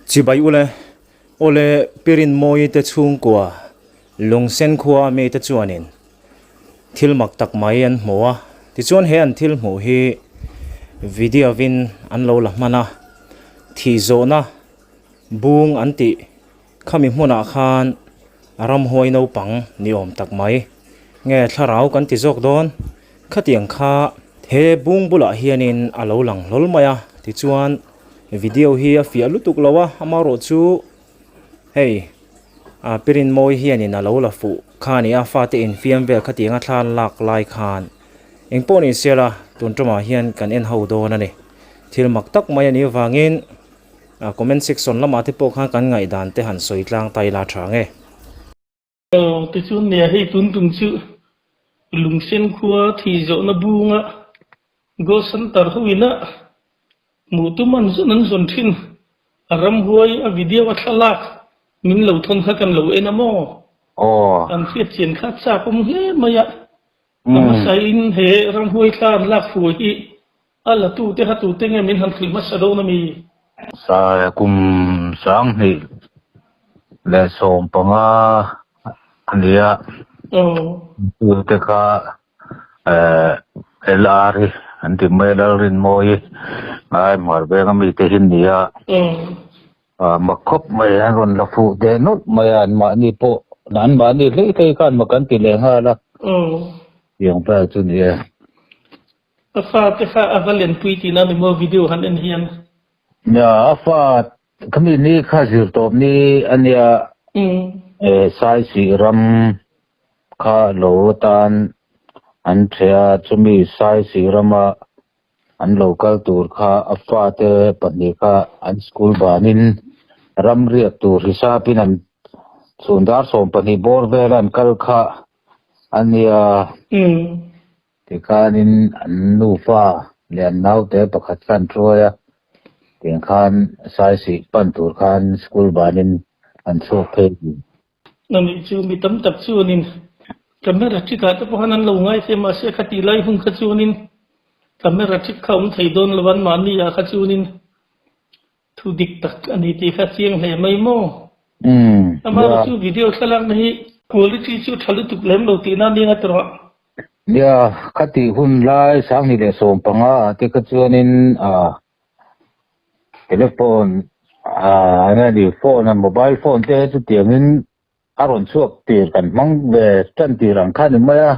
Chibai ule, Awle Pirinmawii te chhungkua Lungsen khua ami te chuanin thil mak tak mai an hmu a, tichuan he an thil hmuh hi video in an lo la hman a, thih zawhna bung an tih khami hmunah khan ramhuai naupang ni awm tak mai nge thlarau kan ti zawk dawn khatiang kha he bung bulah hianin a lo lang hlawl mai a, tichuan video hi a fiah lutuk lo a, amaherawhchu hei. A pirin mawi hianin a lo la fuh kha a ni a, fate infiam vel khatiang a thla lak lai khan eng pawh ni se la tun tumah hian kan en ho dawn a ni. Thil mak tak mai a nih avangin a comment section lamah te pawh khan kan ngaihdan te han sawi tlang ta ila tha nge. Aw tichuan nia hei tun tum chu Lungsen khua thih zawhna bunga Ghost Hunter ho ina Hmuh tum an zawn an zawn thin. A ramhuai a video a thlalak min lo thawn kha kan lo en a maw? Aw. Kan hriat chian kha chak awm hle mai a. A hmasa in he ramhuai thla an lak fuh hi a la tu te kha tu te nge min han hrilh hmasa dawn a mi? Sai kum 2015 a nia. Aw. Tu te kha LR hi an ti mai a Lalrinmawii ngai hmar veng a mite hi an ni a mak khawp mai an rawn la fuh teh nawlh mai a anmahni pawh anmahni hlei hlei khan mak an ti leh nghal a tiang vel chu ni e. A fate kha a va lenpui tihna ni maw video han en hian. Nia a fa khami ni kha zir tawp ni a nia Saisih ram kha lo atan an ṭheh a, chumi Saisih rama an lo kal tur kha a fate pahnih kha an school banin ram riak tur hisapin an chhun dar 12 bawr vela an kal kha a nia. Tikhanin an nufa leh an naute pakhat kha an hruai a, tiang khan Saisih pan tur khan school banin an chhuak phei thin. Anih chu mi tam tak chuanin camera trick ah te pawh khan an lo ngai thei mahse khatih lai hun kha chuanin camera trick kha awm thei dawn lo an mahni ah kha chuanin thu dik tak a ni tih kha chiang hle mai maw? Amaherawh chu video thlalakna hi quality chu tha lutuk lem lo tihna a nia tawh. Nia, khatih hun lai 2015 ah te kha chuanin Telephone ah eng nge ni phone a mobile phone te chutiangin a rawn chhuak tir kan hmang ve tan tir ang kha ni mai a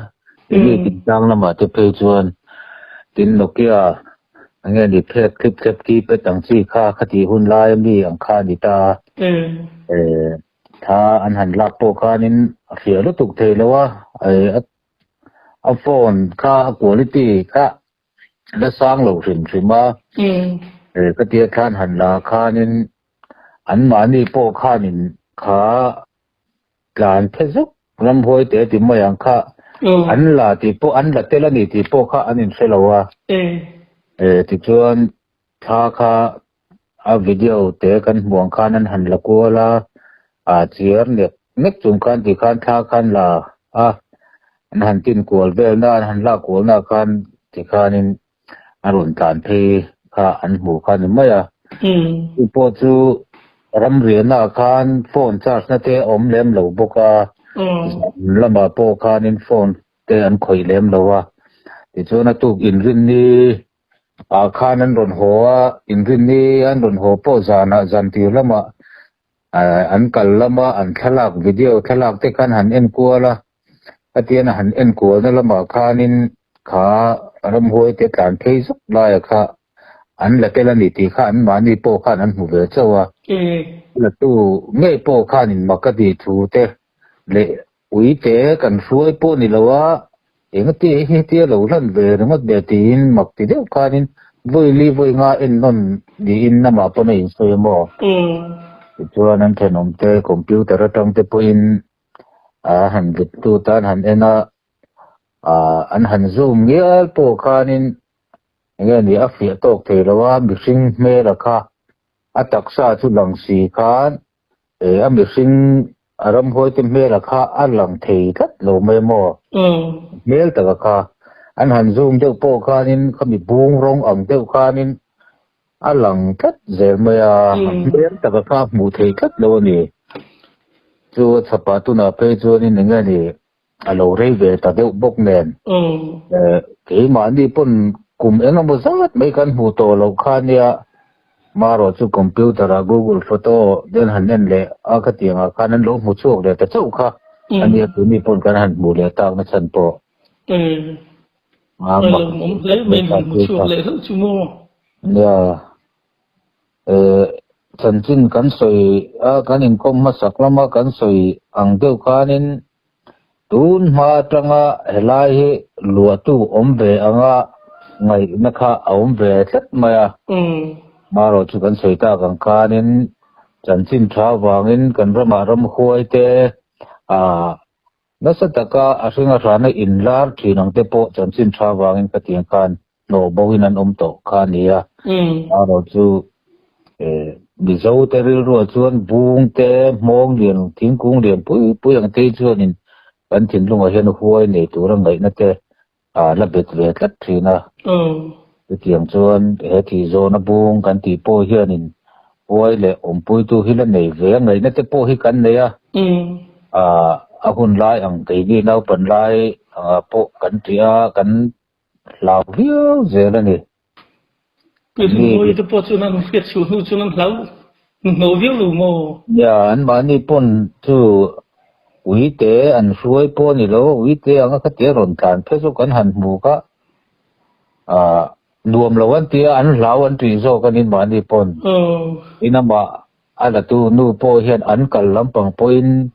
enge tih tlang lamah te phei chuan tin Nokia eng nge ni phek thlip thlep keypad ang chi kha khatih hun lai ami ang kha a ni ta a eh thla an han lak pawh khanin a hria lutuk thei lo a a phone kha a quality kha la sang lo hrim hrim a, ka tia thlan han la khanin anmahni pawh khanin kha tlan phe zuk ramhuai te ti mai ang kha an la tih pawh an la tel a ni tih pawh kha an inhre lo a, tichuan thla kha A video te kan hmuh ang khan an han la kual a, a chiar nek nek chung khan ti khan thla khan la a, an han tin kual vel na, an han lak kual na khan ti khanin a rawn tlan phei kha an hmuh kha ni mai a. Chu pawh chu ramriahna ah khan phone charge na te a awm lem lo bawk a, zan lamah pawh khanin phone te an khawih lem lo a, tichuan a tuk inrinni Ah khan an rawn haw a, inrinni an rawn haw pawh zanah zantir lamah an kal lama an thlalak video thlalak te khan han en kual a, khatian a han en kualna lamah khanin kha ramhuai te tlan phei zuk laia kha an la tel a ni tih kha anmahni pawh khan an hmu ve chauh a, la tu ngei pawh khanin mak a tih thu te leh Uite kan hruai pawh ni lo a, engati hi hetia lo hlan ve ringawt ve tiin mak ti deuh khanin vawi li vawi nga en nawn niin amah pawn a insawi a maw? Tichuan an thenawmte computer atang te pawhin a han vit lut a, an han en a, an han zoom ngial pawh khanin enge ni a fiah tawk thei lo a, mihring hmela kha a taksa chu lang si khan E, a mihring a ramhuaite hmela kha a lang thei tlat lo mai maw? Hmel taka kha an han zoom deuh pawh khanin khami bung rawng ang deuh khanin A lang tlat zel mai a, a hmel taka kha a hmuh theih tlat lo a ni. Chu a chhapah tunah phei chuanin eng nge ni a lo rei ve ta deuh bawk nen. Keimahni pawn kum eng emaw zat mai kan hmuh tawh loh kha nia, marawh chu computer ah google photo den han en leh a khatiang ah khan an lo hmu chhuak leh ta chauh kha a nia tuni pawn kan han hmuh leh tak na chhan pawh. A lawmawm hle mai han hmu chhuak leh hlauh chu maw? Nia, chanchin kan sawi a, kan inkawm hmasak lama kan sawi ang deuh khanin tun hma atanga helai hi luahtu awm ve anga ngaihna kha a awm ve tlat mai a. Marawh chu kan sawi tak ang khanin chanchin tha avangin kan ramah ramhuai te ah Nasa taka a hringa hrana inlar thin ang te pawh chanchin tha vangin ka tiang khan hnawh bo in an awm tawh kha a ni a. Erawh chu Mizo te rilruah chuan bung te, hmawng lian, thingkung lian pui pui ang te hi chuanin kan thinlungah hian huai nei tura ngaihna te a la bet ve tlat thin a. Chutiang chuan he thih zawna bung kan tih pawh hianin huai leh awmpuitu hi la nei ve a, ngaihna te pawh hi kan nei a. A hun lai ang keini naupan lai angah pawh kan ṭih a, kan hlau viau zel a ni. Rinmawii te pawh chuan an hriat chhuah hnu chuan an hlau hnuhnawh viau lo maw? Nia, anmahni pawn chu uite an hruai pawh a ni lo, uite anga khatia rawn tlan phei chu kan han hmu kha ah nuam lo an ti a, an hlau an tih zawk a ni mahni pawn. Tin amah a latu nu pawh hian an kal lampang pawhin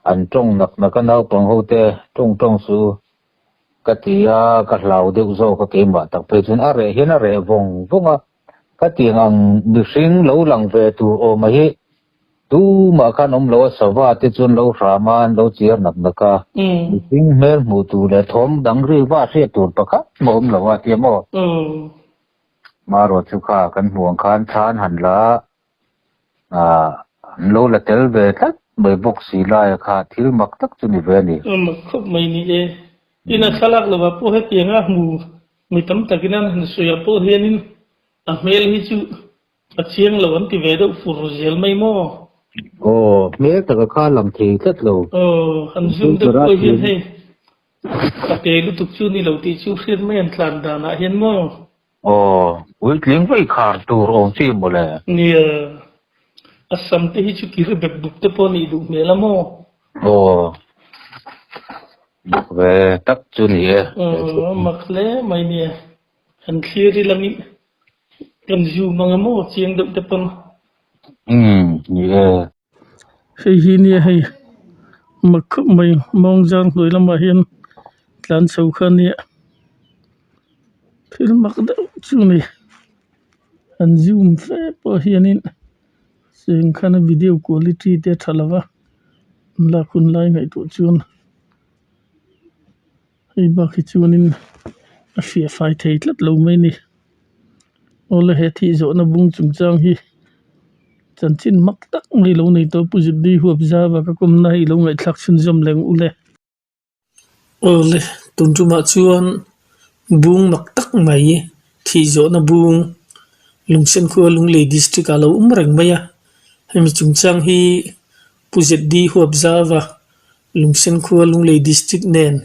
an tawng nak nak a naupang ho te tawng tawng suh u. Ka ti a, ka hlau deuh zawk a keimah tak phei chuan a reh hian a reh vawng vawng a, ka tiang ang mihring lo lang ve tur awm a hi tumah khan awm lo a, sava te chuan lo hram a, an lo chiar nak nak a, mihring hmel hmuh tur leh thawm dang ri va hriat tur pakhat mah awm lo a tia maw? Marawh chu kha kan hmuh ang khan thlan han la Ah, an lo la tel ve tlat mai bawk si laia kha thil mak tak chu ni ve a ni. Mak khawp mai ni e. Tin a thlalak lovah pawh hetiang a hmu mi tam takin an han sawi ah pawh hianin a hmel hi chu a chiang lo an ti ve deuh fur zel mai maw? Aw, hmel taka kha lang thei tlat lo. Aw, han zoom deuh pawh hian hei a pe lutuk chu ni lo tih chu hriat mai an tlan danah hian maw? Aw, puitling vei khar tur awm chi mawle. Nia, a sam te hi chu kir bek buk te pawh nih duh hmel a maw? Aw, buk ve tak chu ni e. Aw, mak hle mai nia. Han thlir ila mi kan zoom ang a maw chiang deuh te pawn. Umm, ni e. Hei hi nia hei mak khawp mai mawng zar hnuai lamah hian tlan chho kha nia thil mak deuh chu a ni an zoom fe pawh hianin cheng khan a video quality te a tha lo va an lak hun lai ngaihtuah chuan hei bak hi chuanin a fiah fai thei tlat lo mai a ni. Awle he thih zawhna bung chungchang hi chanchin mak tak mai lo nei tawh Pu Zipdi huap zava ka kawmna hi i lo ngaihthlak chhunzawm leh ang u le. Awle tun tumah chuan bung mak tak mai thih zawhna bung Lungsen khua Lunglei district ah lo awm reng mai a, hemi chungchang hi Pu Zipdi huap zava Lungsen khua Lunglei district nen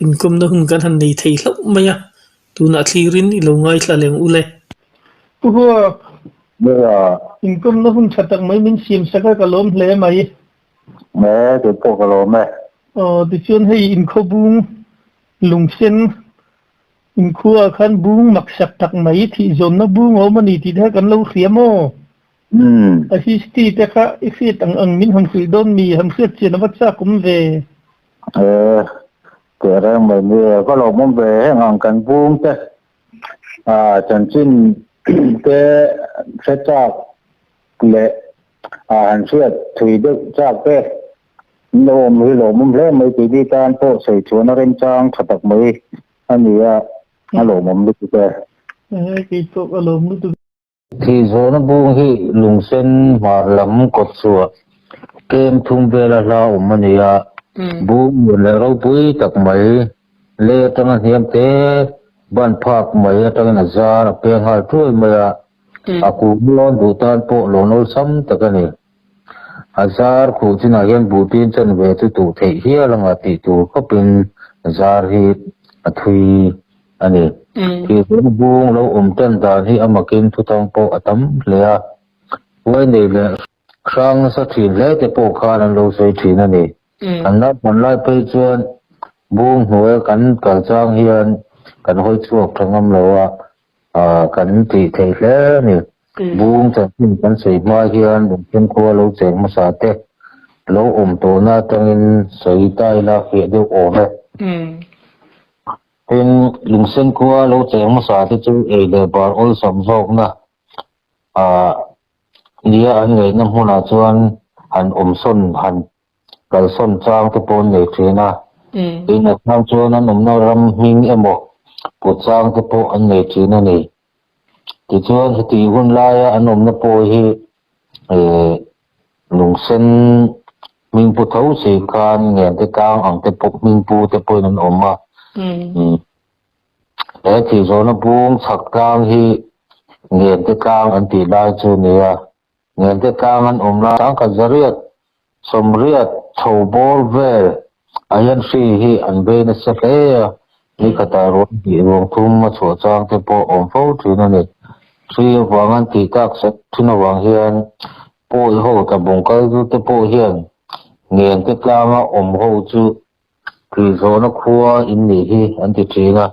inkawmna hun kan han nei thei hlauh mai a. Tunah thlirin i lo ngaithla leng u le. Pu Huak, inkawmna hun tha tak mai min siam sak a, ka lawm hle mai. Me, kei pawh ka lawm e. Aw, tichuan hei inkhaw bung lungsen inkhua ah khan bung maksak tak mai thih zawnna bung a awm a ni tih te kha kan lo hria maw? A history te kha i hriat ang ang min han hrilh dawn mi? Han hriat chian a va chak awm ve. E, Teh reng mai ni, ka lawmawm ve heng ang kan bung te ah chanchin te hre chak leh ah han hriat thui deuh chak te in lo awm hi lawmawm hle mai keini tan pawh sawi chhuahna remchang tha tak mai a ni a, a lawmawm lutuk e. Kei pawh ka lawm lutuk. Thih zawhna bung hi lungsen hmar lam kawt chhuah kem thum vela hla awm a ni a, bung lian leh ropui tak mai lei atanga hniam te ban phak mai atangin a zar a peng nghal thuai mai a. A kung lawn duh tan pawh lawn awlsam tak a ni. A zar khuh chinah hian buhtin chanve chu tuh theih hial anga tih tur khawpin zar hi a thui a ni. Thihzawna bung lo awm tan dan hi a makin thuthang pawh a tam hle a, huai nei leh hrang nasa thin hle te pawh khan an lo sawi thin a ni. Kan naupan lai phei chuan bung hnuaia kan kal chang hian kan hawi chhuak tha ngam lo a, kan tih theih hle a ni. Bung chanchin kan sawi hma hian Lungthin khua lo cheng hmasa te lo awm tawhna atangin sawi ta ila fiah deuh awm e. Tin, Lungsen khua lo cheng hmasa te chu ei leh bar awlsam zawkna nia an ngaihna hmunah chuan han awmsawn han kalsawn chang te pawh an nei thin a, tin a chang chuan an awmna ram hming emaw put chang te pawh an nei thin a ni. Tichuan heti hun laia an awmna pawh hi lungsen hming pu tho si khan Ngente tlang ang te pawh hming pu te pawhin an awm a. He thihzawhna bung chhak tlang hi Ngente tlang an tih lai chu a ni a. Ngente tlang an awm lai sangkhat zariat sawmriat chho bawr vel ah hian hri hi an vei nasa hle a, nikhatah ruang hnih ruang thum a chhuah chang te pawh awm fo thin a ni. Hri avang an tih tak sek thin avang hian pawi ho tlabung kal te pawh hian Ngente tlanga awm ho chu Tihzawhna khua in nih hi an ti thin a,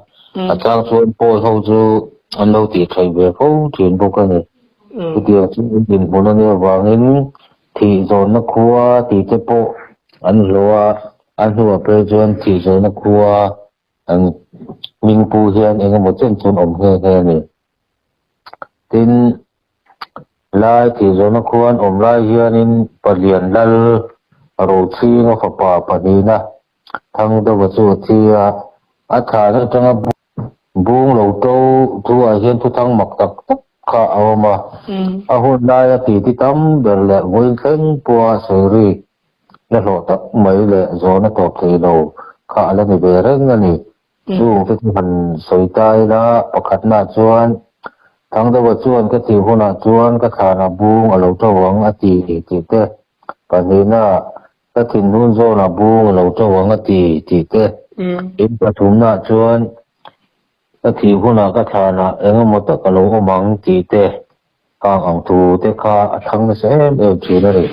a chang chuan pawi ho chu an lo tih theih ve fo thin bawk a ni. Chutiang chu an dinhmun a nih avangin thihzawnna khua tih te pawh an hlawh a, a hnuah phei chuan thihzawnna khua an hming pu hian eng emaw chen chu an awm nghe nghe a ni. Tin, lai thihzawhna khuan awm lai hianin Palian Lal Rochhinga fapa pahnihna Thangdova chu a thi a, a thlan atanga bung lo to thu-ah hian thuthang mak tak tak kha a awm a. A hun laia titi tam ber leh vawiin thleng pawha sawi rik la hlawh tak mai leh zawhna tawp thei lo kha a la ni ve reng a ni. Chung te chu han sawi ta ila, pakhatnaah chuan Thangdova chuan ka thih hunah chuan ka thlanah bung a lo to ang a ti tih te, pahnihnaah ka thinhnun zawnah bung a lo to ang a ti tih te, in pathumnaah chuan ka thih hunah ka thlanah eng emaw tak a lo awm ang tih te, khang ang thu te kha a thlang nasa em em thin a ni.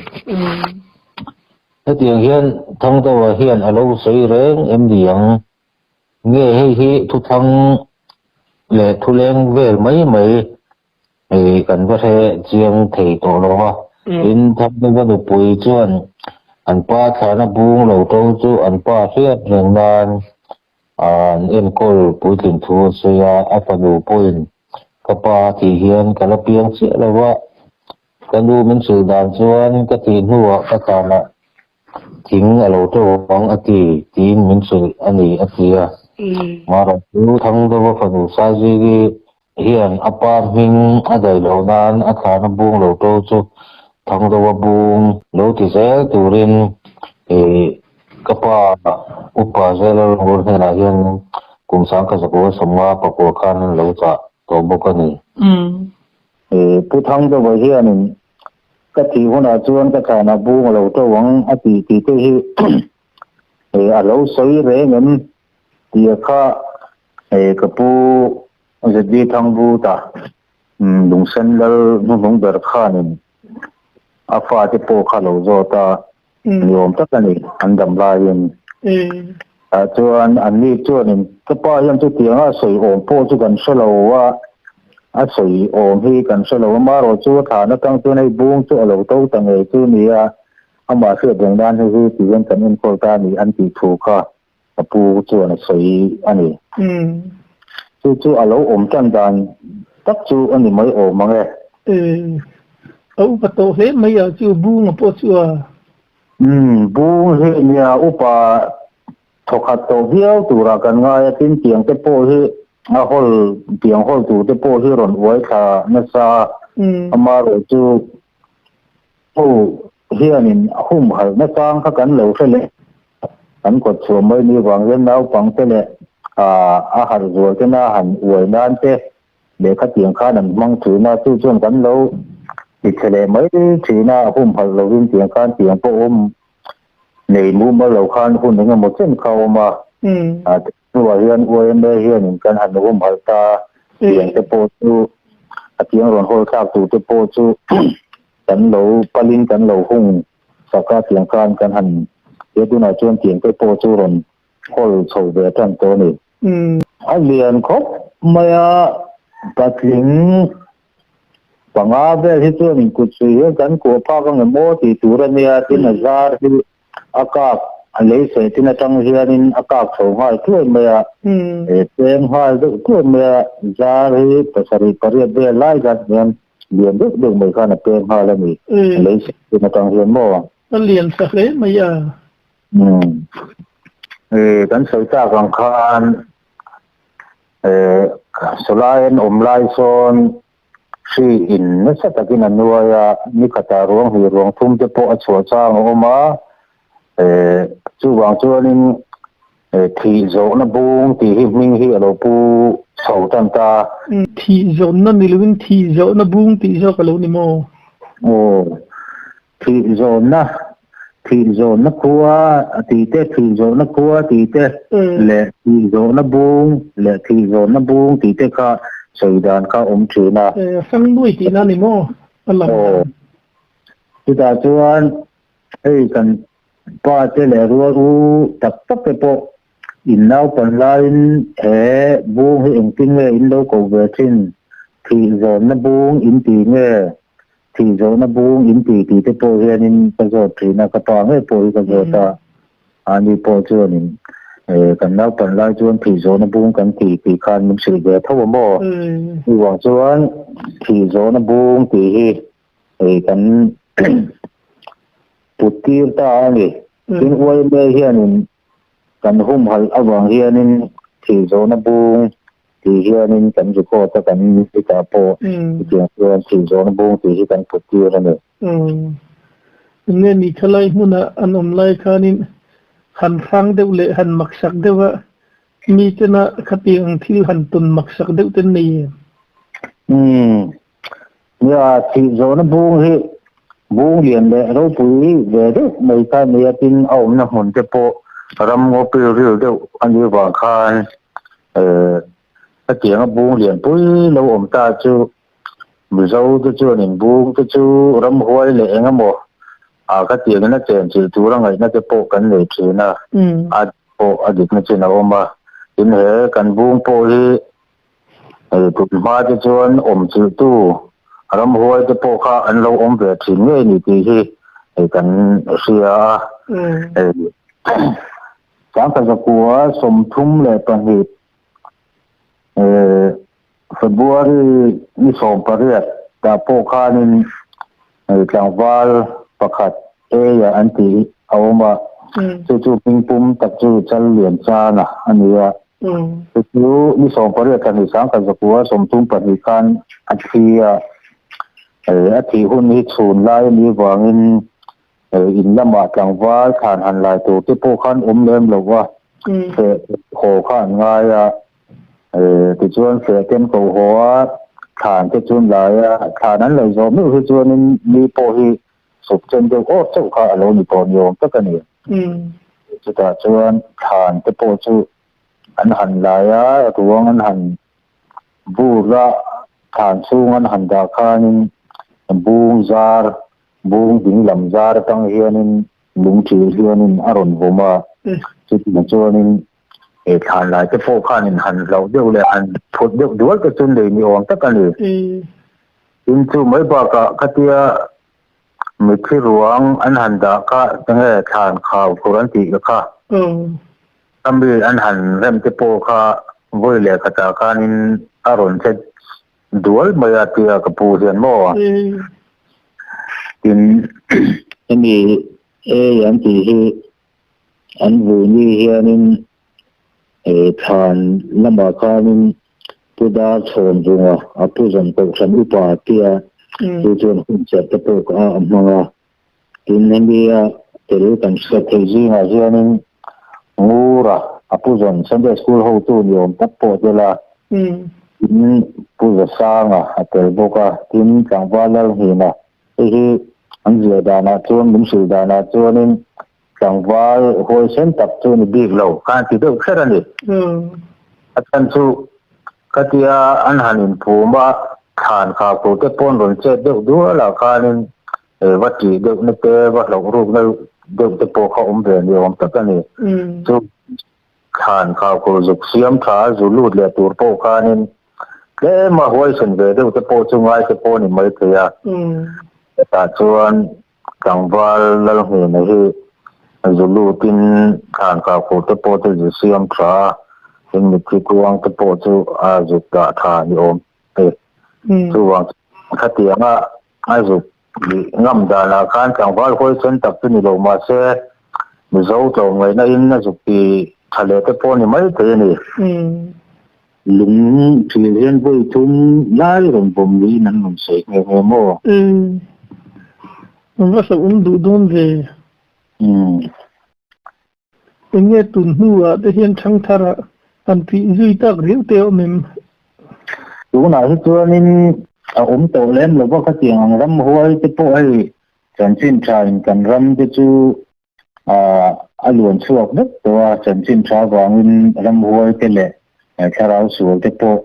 Hetiang hian Thangdova hian a lo sawi reng em ni ang? Nge hei hi thuthang leh thuleng vel mai mai kan va hre chiang thei tawh lo a. Tin, Thangdova nupui chuan an pa thlahna bung lo to chu an pa hriat reng nan an enkawl puitlin thu a sawi a, a fanu pawhin ka pa tih hian ka la piang chiah lo a, ka nu min hrilh dan chuan ka tih hnuah ka tlanah thing a lo to ang a ti tiin min hrilh a ni a ti a. Mara chu Thangdova fanu Saizigi hian a pa hming a daih loh nan a thlahna bung lo to chu Thangdova bung lo ti zel turin ka pa upa Zela Rangur hnenah hian kum sangkhat zakua sawmnga pakua khan an lo chah tawh bawk a ni. Pu Thangdova hianin ka thih hunah chuan ka thlanah bung a lo to ang a tih tih te hi a lo sawi reng em tia kha ka pu ZD Thangbuta Lungsen Lal hnuhnung ber khanin a fate pawh kha lo zawt a ni awm tak a ni an dam laiin. Tah chuan anni chuanin ka pa hian chutianga a sawi awm pawh chu kan hre lo a, a sawi awm hi kan hre lo a, amaherawh chu a thlan atang chuan hei bung chu a lo to ta ngei chu ni a, amah hriat reng nan hei hi tihian kan enkawl ta a ni an tih thu kha ka pu chuan a sawi a ni. Chu chu a lo awm tan dan tak chu a ni mai awm ang e. A upa tawh hle mai a chu bunga pawh chu a. Bung hi nia upa thawkhat tawh viau turah kan ngai a, tin tiang te pawh hi a hawl tiang hawl tur te pawh hi rawn uai thla nasa a, amaherawh chu Ho hianin a humhalh nachang kha kan lo hre leh kan kawt chhuah mai ni vang hian naupangte leh a harh zual tena han uai nan te Lehkha tiang khan an hmang thin a, chu chuan kan lo ti chhe leh mai thin a, humhalh lovin tiang khan tiang pawh awm nei mumal lo khan hun eng emaw chen kha a awm a. Hnuah hian YMA hianin kan han humhalh ta tiang te pawh chu a tiang rawn hawl thlak tur te pawh chu kan lo palin kan lo hung sak a, tiang khan kan han he tunah chuan tiang te pawh chu rawn hawl chho ve tan tawh a ni. A lian khawp mai a, patling panga vel hi chuan inkut suih hian kan kuah phak ang em aw tih tur a nia, tin a zar hi a kak a lei seh tin atang hianin a kak chho nghal thuai mai a, peng nghal deuh thuai mai a, zar hi pasarih pariat vel lai zat hian lian deuh deuh mai khan a peng nghal a ni, a lei seh tin atang hian maw. A lian tha hle mai a. Umm kan sawi tak ang khan sawlai an awm lai sawn hri in nasa takin a nuai a, ni khatah ruang hnih ruang thum te pawh a chhuah chang a awm a, chuvang chuanin thih zawhna bung tih hi hming hi a lo pu chho tan ta. Thih zawnna ni loin thih zawhna bung tih zawk a lo ni maw? Aw, Thih zawnna, thih zawnna khua tih te, thih zawhna khua tih te leh thih zawhna bung leh thih zawnna bung tih te kha sawi dan kha awm thin a. Sangnuai tihna a ni maw? A lang dan. Chutah chuan hei kan pa te leh rual u tak tak te pawh in naupan laiin he bung hi engtin nge in lo ko ve thin? Thih zawnna bung in ti nge? Thih zawhna bung in ti tih te pawh hianin ka zawt thin a, ka pa ngei pawh hi ka zawt a, ani pawh chuanin kan naupan lai chuan thih zawhna bung kan ti tih khan min hrilh ve tho a maw? Chuvang chuan thih zawhna bung tih hi hei kan put tir ta a ni. Tin YMA hianin kan humhalh avang hianin thih zawhna bung Tih hianin kan record a kan list ah pawh chutiang chuan thih zawhna bung tih hi kan put tir a ni. Enge ni khalai hmuna an awm lai khanin han hrang deuh leh han maksak deuh a, mi tena khatiang ang thil han tawn maksak deuh ten nei em? Umm. Nia, thih zawhna bung hi bung lian leh ropui ve deuh mai kha nia tin a awmna hmun te pawh ram ngaw pil ril deuh a nih vang khan eh hetianga bung lian pui lo awm ta chu Mizo te chuanin bung te chu ramhuai leh eng emaw ah khatiangin a chenchilh tura ngaihna te pawh kan nei thin a, a pawh a dikna chin a awm a, tin he kan bung pawh hi Hei tun hma te chuan awm chilhtu ramhuai te pawh kha an lo awm ve thin ngei ni tih hi hei kan hria a. Hei Sangkazakua 32 February ni 18 tah pawh khanin hei tlangval pakhat Eia an tih a awm a, chu chu hmingpum tak chu Challian Chana a ni a. Chu chu ni 18 thla hnih 1932 khan a thi a, a thih hun hi chhun lai a nih vangin in lamah tlangval thlan han lai tur te pawh khan awm lem lo va, feh haw kha an ngai a. Tichuan feh ten ko haw a, thlan te chu an lai a, thlan an laih zawh meuh hi chuanin mi pawh hi Suk chen deuh awk chauh kha a lo ni tawh ni awm tak a ni. Chutah chuan thlan te pawh chu an han lai a, ruang an han bur a, thlan chhung an han dah khanin bung zar, bung ding lam zar atang hianin lung thil hianin a rawn vawm a, chutiang chuanin he thlan lai te pawh khanin han hlauh deuh leh han phut deuh dual te chu nei ni awm tak a ni. Tin chu mai bakah khatia mitthi ruang an han dah kha enge thlan khau khur an tih kha a mi an han rem te pawh kha vawi leh khatah khanin a rawn che dual mai a tia ka pu hian maw. Tin hemi ei an tih hi an vui ni hianin thlan lamah khanin Pu Dar Chhawn Vunga a pu zawn kohhran upa tia chu chuan hun serh te pawh kha a hmang a. Tin hemi a tel kan hriat theih zingah hianin Ngura a pu zawn Sunday School hotu ni awm tak pawh tel a. Tin, Pu Zasanga a tel bawk a, tin tlangval Lalhnina hei hi an ziah danah chuan min hrilh danah chuanin tlangval huaisen tak chu ni bik lo kha an ti deuh kher a ni. A chhan chu khatia an han inphum a, thlan khau tur te paw'n rawn chet deuh dualah khanin va tih deuhna te, va hlauh rukna deuh te pawh kha awm ve ni awm tak a ni. Chu Thlan khaukhur zuk siam tha a zu lut leh tur pawh khanin tlem a huaisen ve deuh te pawh chu ngai te pawh a ni mai thei a. Hetah chuan tlangval Lalhnena hi zu lutin thlan khaukhur te pawh chu zu siam tha a, tin mitthi kuang te pawh chu a zuk dah tha ni awm e. Chuvang khatianga a zuk Ngam danah khan tlangval huaisen tak chu ni lo mahse Mizo tlawmngaihna in a zuk ti tha leh te pawh ni mai thei a ni. Lung thil hian vawi thum lai rawn vawm niin an rawn sawi nghe nghe maw? Umm. Va hlauhawm duh dawn ve. Umm. Eng nge tun hnuah te hian ṭhangthar ah han tih zui tak riau te a awm em? Tunah hi chuanin a awm tawh lem lo va, khatiang ang ramhuai te pawh hei chanchin tha in kan ram te chu a luan chhuak vek tawh a, chanchin tha avangin ramhuai te leh thlarau sual te pawh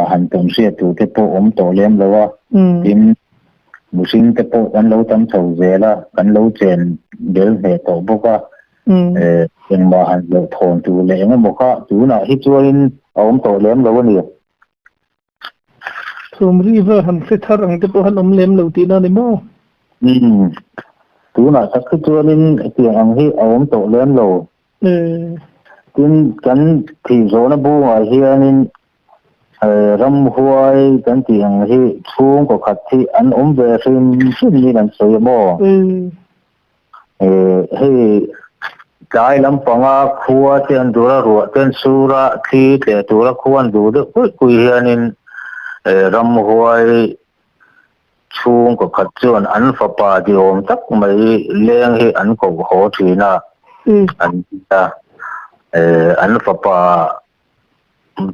han tawn hriat tur te pawh awm tawh lem lo a, tin mihring te pawh kan lo tam chho zel a, kan lo chen bel hneh tawh bawk a, engmah han hlauh thawn tur leh eng emaw kha tunah hi chuanin a awm tawh lem lo a ni. Thawmri va han hre thar ang te pawh han awm lem lo tihna a ni maw? Umm, tunah tak hi chuanin hetiang ang hi a awm tawh lem lo. Tin, kan thih zawhna bungah hianin ramhuai kan tih ang hi chhungkaw khat hi an awm ve hrim hrim niin an sawi a maw? Hei tlai lampanga khua te an dur a, ruah te an sur a, thli tleh tura khua an duh deuh kuih kuih hianin ramhuai Chhungkaw khat chuan an fapa diawm tak mai leng hi an koh haw thin a, an ti a. An fapa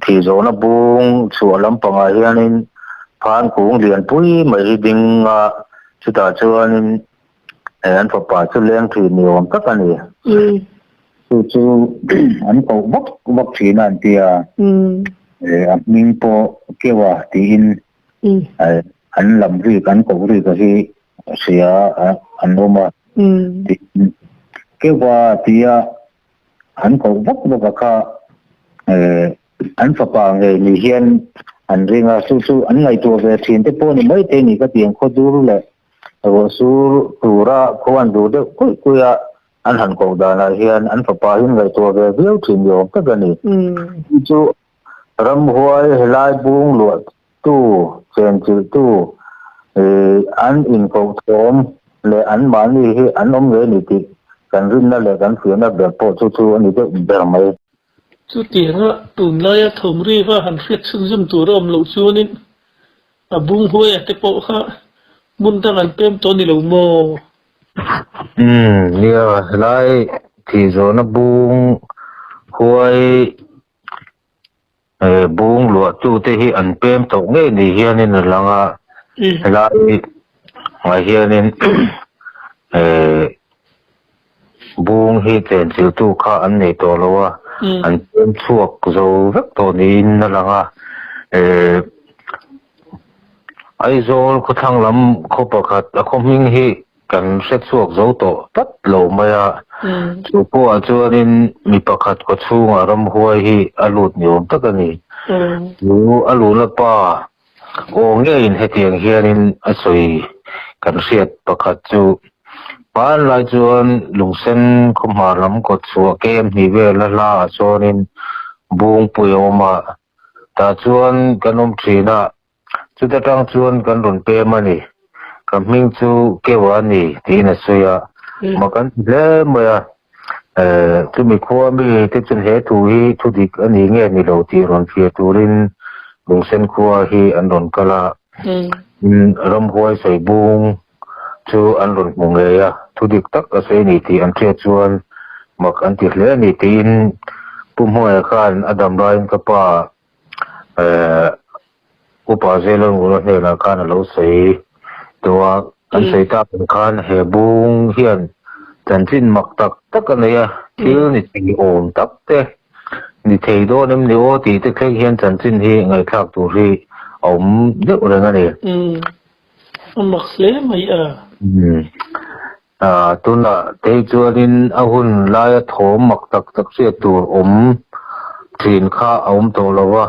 thih zawhna bung chhuah lampangah hianin phan kung lianpui mai hi ding a, chutah chuanin an fapa chu leng thin ni awm tak a ni. Chu chu an koh vak vak thin a an ti a, a hming pawh Keua tiin An lam rik, an koh rik a hi hria an awm a. Keuva tia an koh vak vak a kha an fapa ngei ni hian an ring a, chu chu an ngaihtuah ve thin te pawh ni mai thei ni ka ti ang khaw dur leh ruah sur tura khaw an dur deuh kuih kuih a an han koh danah hian an fapa hi an ngaihtuah ve viau thin ni awm tak a ni. Chu chu Ramhuai helai bung luahtu, chenchilhtu an inkoh thawm leh anmahni hi an awm ngei ni tih kan rinna leh kan fiahna ber pawh chu chu a ni deuh ber mai. Chutianga tunlaia thawm riva han hriat chhunzawm tur a awm loh chuanin a bung huaia te pawh kha hmun dang an pem tawh a ni lo maw? Umm nia, helai thih zawhna bung huai Bung luahtute hi an pem tawh ngei ni hianin a lang a, helai ah hianin bung hi chenchilhtu kha an nei tawh lo a, an pem chhuak zo vek tawh niin a lang a. Aizawl khawthlang lam khaw pakhat a khaw hming hi Kan hre chhuak zo tawh tlat lo mai a, chu pawhah chuanin mi pakhat kaw chhungah ramhuai hi a lut ni awm tak a ni. Chu a luhna pa aw ngeiin hetiang hianin a sawi kan hriat pakhat chu, Hmanlai chuan lungsen khawhmar lam kawt chhuah kem hnih vel a hlaah chuanin Bungpui a awm a, tah chuan kan awm thin a, Chuta tang chuan kan rawn pem a ni. Ka hming chu Keua a ni tiin a sawi a. Mah kan ti hle mai a. Chumi khua mi te chuan he thu hi thu dik a ni nge ni lo tih rawn hria turin Lungsen khua hi an rawn kal a. Ramhuai Sawibung chu an rawn hmu ngei a. Thu dik tak a sawi a ni tih an hriat chuan mak an ti hle a ni tiin Pu Hmuaia khan a dam laiin ka pa. Upa Zelalngura hnenah khan a lo sawi tawh a, kan sawi tak ang khan he bung hian chanchin mak tak tak a nei a, thil ni thei awm tak te, ni thei dawn em ni aw tih te thleng hian chanchin hi ngaihthlak tur hi a awm deuh reng a ni. Umm, a mak hle mai a. Umm, Tunah te chuanin a hun laia thawm mak tak tak hriat tur awm thin kha a awm tawh lo va,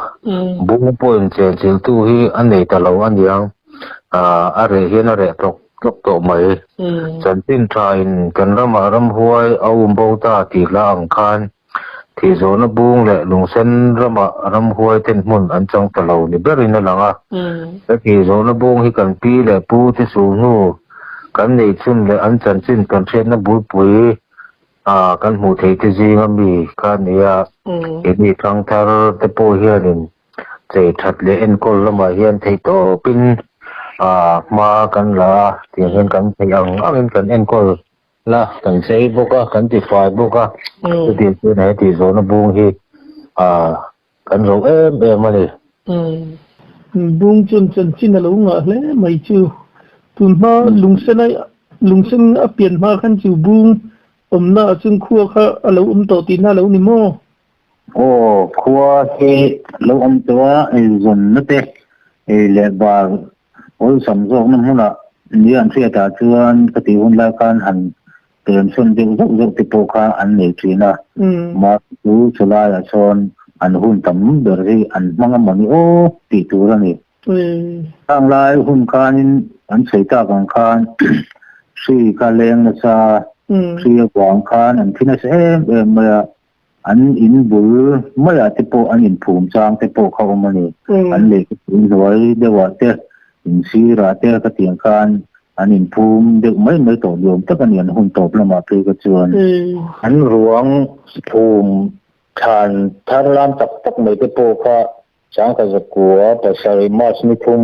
bung pawhin chenchiltu hi a nei ta lo a niang, a reh hian a reh tlawk tlawk tawh mai. Chanchin thain kan ramah ramhuai a um bo ta tih hla ang khan thih zawhna bung leh lungsen ramah ramhuai ten hmun an chang ta lo ni berin a lang a. He thih zawhna bung hi kan pi leh pu te sulhnu kan neih chhun leh an chanchin kan hriatna bulpui ah kan hmuh theih te zinga mi kha a ni a. Keini thangthar te pawh hianin chei that leh enkawl lamah hian theihtawpin hma kan la a, tiang hian kan theih ang angin kan enkawl La, kan chei bawk a, kan ti fai bawk a, chutiang chuan he tih zawhna bung hi kan ro em em a ni. Bung chuan chanchin a lo ngah hle mai chu. Tun hma lungsen a lungsen a pian hma khan chu bung awmna ah chuan khua kha a lo awm tawh tihna a lo ni maw? Aw, khua hi lo awm tawh a, eizawnna te ei leh bar Awlsam zawkna hmunah ni an hriatah chuan ka tih hun lai khan han pemsawn deuh zauh zauh te pawh kha an nei thin a, mahse chu chulaiah sawn an hun tam ber hi an hmang a mawni aw tih tur a ni. Khang lai hun khanin an sawi tak ang khan hri kha leng nasa, hri avang khan an thi nasa em em mai a, An in bul maiah te pawh an inphum chang te pawh kha awm a ni. An lehkha pui hnuai deuhah te, in sirah te ka tiang khan an inphum deuh mai mai tawh ni awm tak a ni an hun tawp lamah phei kha chuan. An ruang phum thlan thar lam tak tak mai te pawh kha Changka zakua pasarih March ni thum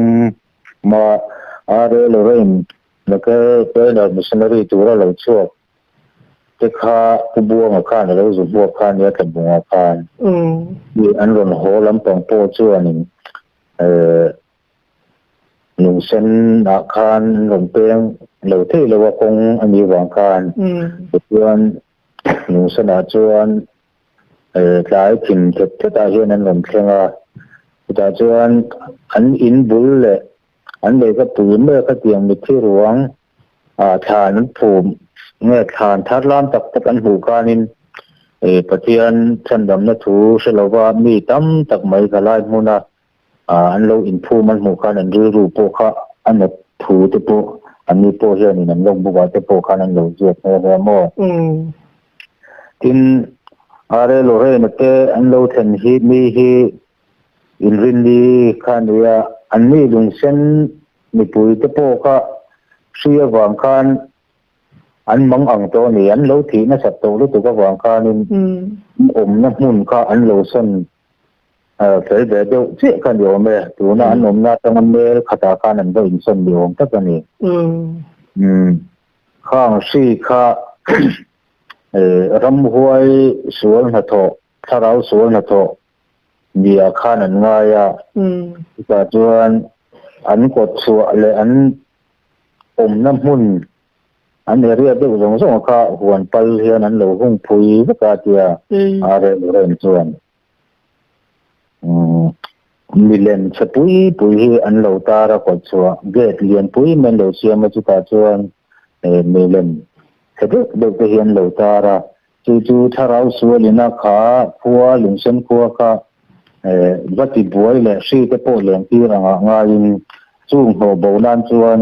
ma RA Lorraine Laker Trainer Missionary tura lo chhuak te kha Pu Buanga khan a lo zu hmuak kha nia Tlabunga khan i an rawn haw lampang pawh chuanin lungsen ah khan an rawn peng lo thei lo a kawng a nih vang khan tichuan lungsen ah chuan tlai thim thet thet ah hian an rawn thleng a chutah chuan an in bul leh an lehkha pui mai a khatiang mitthi ruang Thlan an phum nge thlan thar lam tak tak an hmuh khanin Pathian chhandamna thu hre lova mi tam tak mai thalai hmuna an lo inphum an hmuh khan an rilru pawh kha a nat thu te pawh anni pawh hianin an lawk bukah te pawh khan an lo ziak nghe nghe maw. Tin, RA Lorraine te an lo thlen hi mi hi inrinni kha nia anni lungsen Mipui te pawh kha hri avang khan an mang ang tawh a ni. An lo thih nasat tawh lutuk avang khanin awmna hmun kha an lo sawn fel ve deuh chiah kha ni awm e. Tuna an awmna atanga mel khatah khan an va insawn ni awm tak a ni. Khang hri kha ramhuai sual hnathawh, thlarau sual hnathawh Nia khan an ngai a, chutah chuan an kawt chhuah leh an awmna hmun an area deuh zawng zawng kha huan pal hian an lo hung phui vek a tia a rel rem chuan milem chhe pui pui hi an lo tar a kawt chhuah gate lian pui mai an lo siam a chutah chuan milem chhe deuh deuh te hi an lo tar a. Chu chu thlarau sualina kha khua lungsen khua kha va ti buai leh hri te pawh leng tir angah ngaiin chung hnawh bo nan chuan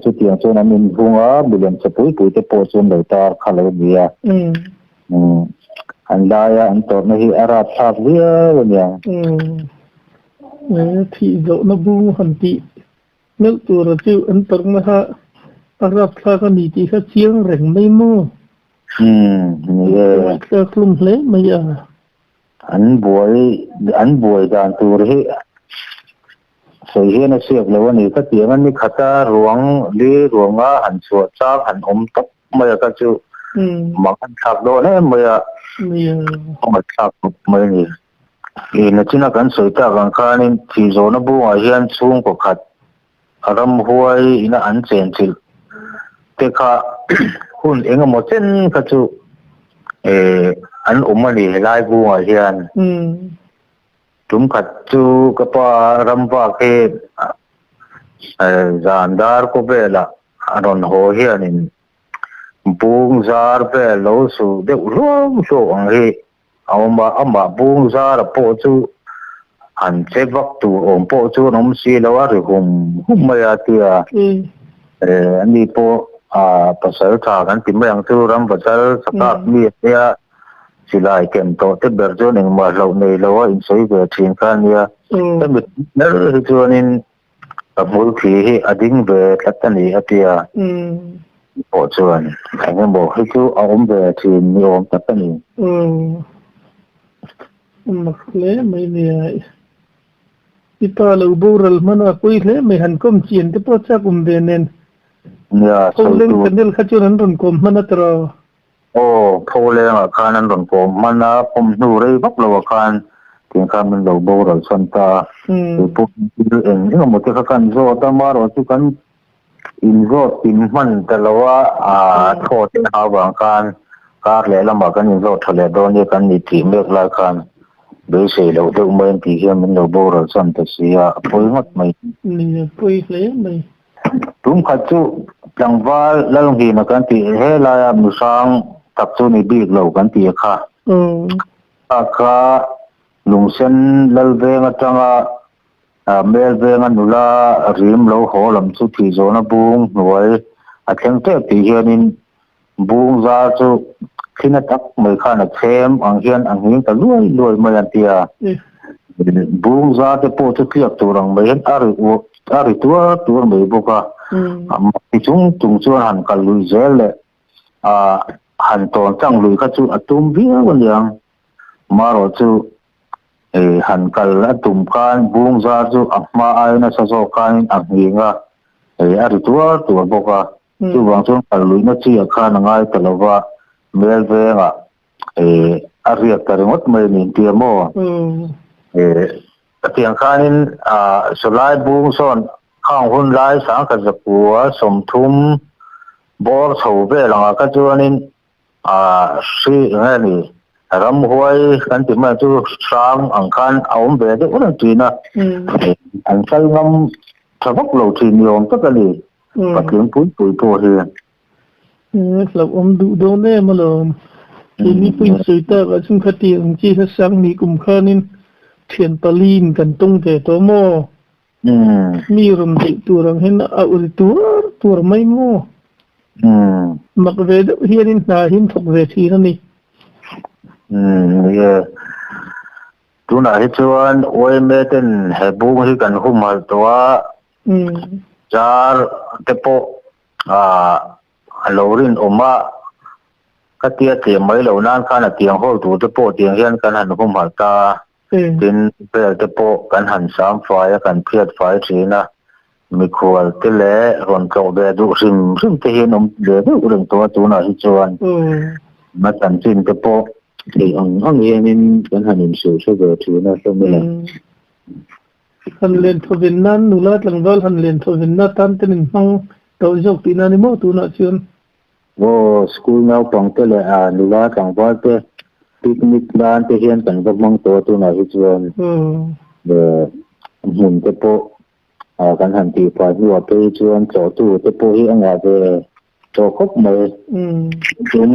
chutiang chuan an inhung a, milem chhe pui pui te pawh chuan lo tar kha lo ni a. An laia an tawrhna hi a rapthlak viau a niang. Thih zawhna bung han tih Melh tura chu an tawrhna kha a rapthlak a ni tih kha chiang reng mai maw? Umm, ni e. Rapthlak hlum hle mai a. An buai, an buai dan tur hi sawi hian a siak lo a ni. Khatiang a ni khata ruang li ruanga han chhuah chang han awm tawp mai a kha chu mang an thlak dawn em mai a, Nia. Mang an thlak tawp mai a ni. I nachina kan sawi tak ang khanin thih zawhna bungah hian chhungkaw khat ramhuai ina an chenchilh te kha hun eng emaw chen kha chu an awm a ni helai bungah hian. Tum khat chu ka pa ramvak hi zan dar khawvelah a rawn haw hianin bung zar vel lo su deuh hluau hluau ang hi a awm a, amah bung zara pawh chu han che vak tur awm pawh chu an awm si lo a, ri hum hum mai a tia. Ani pawh pasal tha kan ti mai ang chu, ramvachal sakap mi a nia, silai ken tawh te ber chuan engmah hlauh nei lo a insawi ve thin kha a nia. Hemi ber hi chuanin Ka hmulthi hi a ding ve tlat a ni a tia. Pawh chuan eng emaw hi chu a awm ve thin ni awm tak a ni. Aw mak hle mai nia. I pa lo boral hman a pawi hle mai han kawm chian te pawh chak awm ve nen. Nia sawi Pholeng tur. channel kha chuan an rawn kawm hman a tiraw. Aw, Pholengah khan an rawn kawm hman a, kawm hnu rei vak loah khan tiang khan min lo boral chhan ta a. Kei pawh thil eng eng emaw te kha kan zawt a, amaherawh chu kan inzawt kim hman ta lo a, aa thaw te a avang khan kar leh lamah kan inzawt tha leh dawn nia kan ni tih mek lai khan beisei loh deuh mai an tih hian min lo boral chhan ta si a, a pawi ngawt mai. Ni, a pawi hle mai. Tum khat chu tlangval Lalnghina kan tih he laia mihrang tak chu ni bik lo kan tih kha. Kha kha Lungsen Lalveng atanga Melvenga nula rim lo haw lam chu thih zawhna bung hnuai a thleng tep tih hianin bung zar chu thina tak mai khan a chhem ang hian a nghing ta luai luai mai an ti a. Bung zar te pawh chu tliak tur ang mai hian a ri uah a ri tuar tuar mai bawk a. Ti chung chung chuan han kal lui zel leh ah han tawn tlang lui kha chu a tum viau a niang. Marawh chu han kal a tum khan bung zar chu a hma aia nasa zawk khanin a nghing a, a ri tuar tuar bawk a. Chuvang chuan kal luihna chi ah khan a ngai ta lo va, Mel vengah a riak ta ringawt mai a ni tia maw? Tiang khanin sawlai bung sawn khang hun lai sangkhat zakua 30 bawr chho vel angah kha chuanin hri eng nge ni ramhuai kan ti mai chu hrang ang khan a awm ve deuh reng thin a, an kal ngam tha vak lo thin ni awm tak a ni. Patling pui pui pawh hi. Hlauhawm duh dawn em alawm. Keini pawhin sawi tak ah chuan khati ang chi kha Sangni kum khanin thian pali in kan tawng ve tawh maw? Mi rawn beih tur ang hian a ul tuar tuar mai maw? Mak ve deuh hianin hna hi an thawk ve thin a ni. Ni e. Tunah hi chuan yma ten he bung hi kan humhalh tawh a. Zar te pawh a lo rinawm a, ka tia tlem mai loh nan khan a tiang hawl tur te pawh tiang hian kan han humhalh ta a, tin vel te pawh kan han sam fai a, kan phiat fai thin a, mikhual te leh rawn tlawh ve duh hrim hrim te hi an awm ve deuh reng tawh a tunah hi chuan a chanchin te pawh theih ang ang hianin kan han inhrilh hre ve thin a hlawm ila. Han len thawven nan nula tlangval han len thawven na tan ten in hmang tawh zawk tihna a ni maw tunah chuan? Aw, school naupang te leh nula tlangval te picnic nan te hian kan va hmang tawh a tunah hi chuan hmun te pawh kan han tih fai hnuah phei chuan tlawhtu te pawh hi a ngah ve tawh khawp mai. Tin,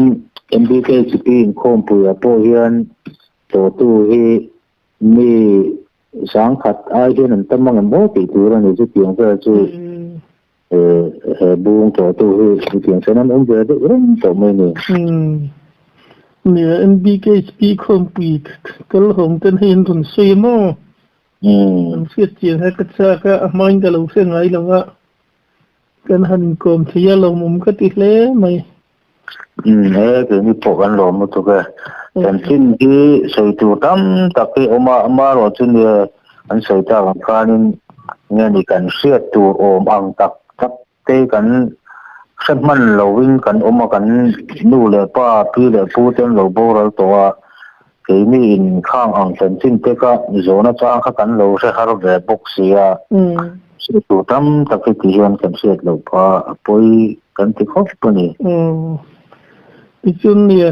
MBKHP inkhawmpuiah pawh hian tlawhtu hi Mi sangkhat ai hian an tam ang em aw tih tur a ni chutiang vel chu he bung tlawhtu hi chutiang chuan an awm ve deuh reng tawh mai a ni. Nia MBKHP khawmpui kal hawng ten hei an rawn sawi a maw? An hriat chian kha ka chak a, a hmain ka lo hre ngai lo a, kan han inkawm thei a lawmawm ka ti hle mai. He keini pawh kan lawm lutuk e. Chanchin hi sawi tur tam tak hi a awm a, amaherawh chu nia an sawi tak ang khanin nge ni kan hriat tur awm ang tak tak te kan hre hman lovin kan awm a, kan nu leh pa, pi leh pu te an lo boral tawh a. Keini in khang ang chanchin te kha zawhna chang kha kan lo hre har ve bawk si a, hriat tur tam tak hi ti hian kan hriat loh phah a pawi kan ti khawp a ni. Aw, tichuan nia,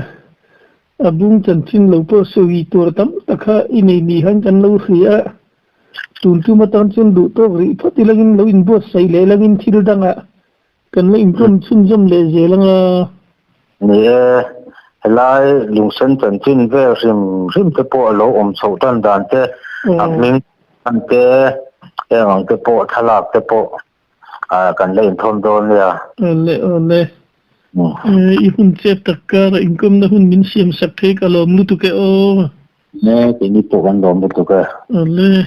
a bung chanchin lo pawh sawi tur tam tak kha i nei ni hian kan lo hria a, tun tum atan chuan duh tawk rih phawt ilangin lo inbuatsaih leh langin thil dangah Kan la inkawm chhunzawm leh zel ang a. Ni e, helai lungsen chanchin vel hrim hrim te pawh a lo awm chhoh tan dan te, a hming tan te, heng ang te pawh thlalak te pawh kan la inthawn dawn nia. Awle awle. I hun chep tak kara inkawmna hun min siam sak thei ka lawm lutuk e aw. Ne, keini pawh kan lawm lutuk e. Awle.